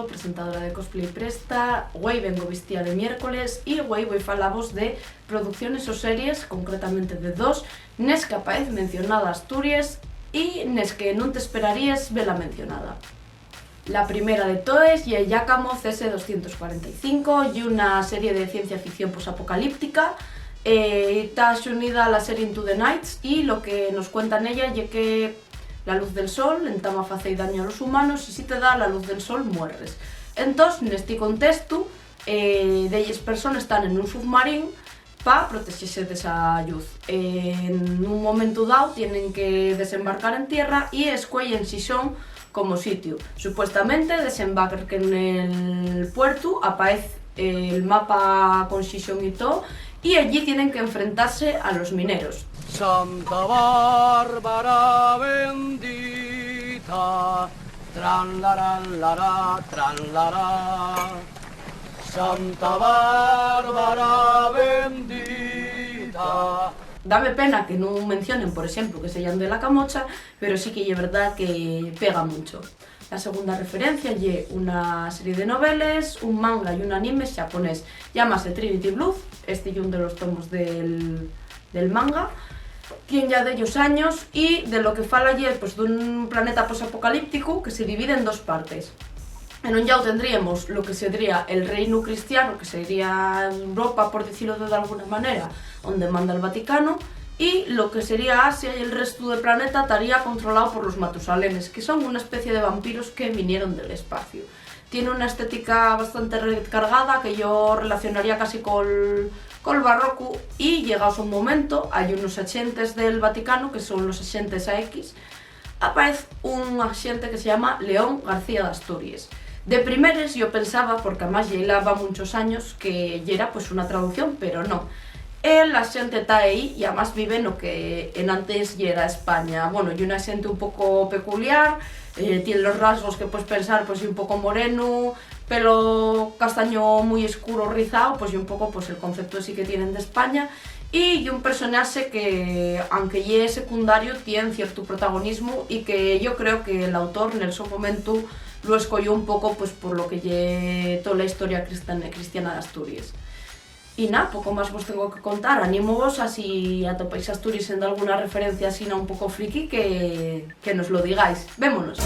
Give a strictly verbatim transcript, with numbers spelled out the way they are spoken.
presentadora de Cosplay Presta, güei vengo vistía de miércoles y güei voi falavos de producciones o series, concretamente de dos, nes qu'apaez mencionada Asturies y nes que nun t'esperaríes vela mencionada. La primera de toes ye Giacomo C S doscientos cuarenta y cinco, ye una serie de ciencia ficción posapocalíptica, eh, y ta xunida a la serie Into the Nights, y lo que nos cuenta nella ye que la luz del sol entama a facer daño a los humanos, y si te da la luz del sol, muerres. Entós, nesti contestu, eh, delles persones tán en un submarín pa protexese d'esa lluz. En un momentu dao tienen que desembarcar en tierra y escueyen Xixón como sitiu. Supuestamente desembarquen nel puertu, apaez el mapa con Xixón y to, y ellí tienen que enfrentase a los mineros. Santa Bárbara bendita, tran laran lara, tran lara. Santa Bárbara bendita. Dame pena que nun mencionen, por exemplu, que seyan de La Camocha, pero sí que ye verdá que pega muncho. La segunda referencia ye una serie de noveles, un manga y un anime xaponés. Llámase Trinity Blood, esti ye un de los tomos del, del manga. Tien ya dellos años y de lo que fala ye, pues, d'un planeta posapocalípticu que se divide en dos partes. En un llau tendríemos lo que sería el reinu cristiano, que sería Europa, por dicilo de alguna manera, onde manda el Vaticano, y lo que sería Asia y el restu del planeta taría controlao por los Matusalenes, que son una especie de vampiros que vinieron del espacio. Tien una estética bastante recargada, que yo relacionaría casi col, col barrocu, y llegaos a un momento, hai unos axentes del Vaticano, que son los axentes A X, apaez un axente que se llama León García d'Asturies. De primeres yo pensaba, porque amás ye la va munchos años, que yera, pues, una traducción, pero no. El axente ta ehí y amás vive no que enantes yera España. Bueno, ye un axente un poco peculiar, eh, tien los rasgos que pues pensar, pues, ye un poco morenu, pelo castaño mui escuro rizao, pues, ye un poco, pues, el concepto esi que tienen d'España. Y ye un personaxe que, anque ye secundario, tien ciertu protagonismu y que yo creo que l'autor nel so momentu lo escoyó un poco, pues, por lo que ye tola historia cristan-, cristiana d'Asturies. Y na, poco más vos tengo que contar. Anímovos a si atopáis Asturies en dalguna referencia asina un poco friki que, que nos lo digáis. Vémonos.